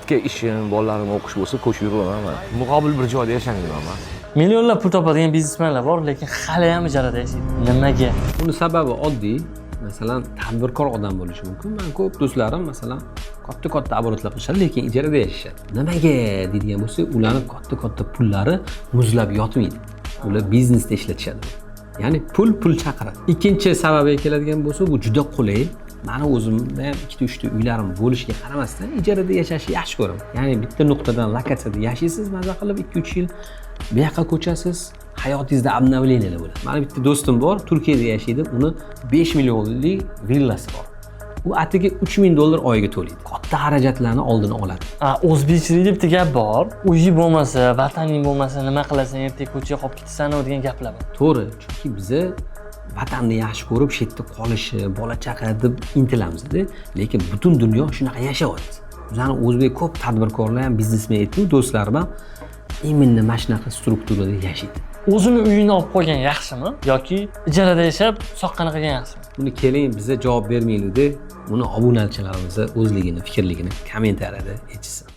Birga ishim, bolalarim o'qish bo'lsa, ko'chib yuraman man. Muqobil bir joyda yashamayman man. Millionlab pul topadigan biznesmenlar bor, lekin hali ham ijarada yashaydi. Nimaga? Uni sababi oddiy. Masalan, tadbirkor odam bo'lishi mumkin. Mani ko'p do'stlarim, masalan, katta katta оборот lar qilishadi, lekin ijarada yashashadi. Nimaga deydigan bo'lsak, ularni katta katta pullari muzlab yotmaydi, ular biznesda ishlatishadi. Ya'ni pul pul chaqiradi. Ikkinchi sababiga keladigan bo'lsa, bu juda qulay. Mani o'zimda ham ikkita, uchta uylarim bo'lishiga qaramasdan, ijarada yashashni yaxshi ko'raman. Ya'ni bitta nuqtadan, lokatsiyada yashaysiz, maza qilib 2-3 yil, bu yoqqa ko'chasiz, hayotingizda обновления lar bo'ladi. Mani bitta do'stim bor, Turkiyada yashaydi. Uni 5 millionlik villasi bor, u atigi 3000 dollar oyiga to'laydi. Katta xarajatlarni oldini oladi. A, o'zbekchilikda bitta gap bor. Uyi bo'lmasa, vataning bo'lmasa, nima qilasan, ertaga ko'chaga qolib ketasan degan gaplar bor. To'g'ri, chunki biza vatanni yaxshi ko'rib, shu yerda qolishi, bola chaqa deb intilamizda, lekin butun dunyo shunaqa yashayapti. Bizani o'zbek ko'p tadbirkorlar ham, biznesmen aytdimu, do'stlarim ham именно mana shunaqa strukturada yashaydi. O'zini uyini olib qo'ygan yaxshimi yoki ijarada yashab soqqani qilgan yaxshimi? Buni keling, biza javob bermaylikda, buni obunachilarimiz o'zligini fikrligini kommentariyada aytishsin.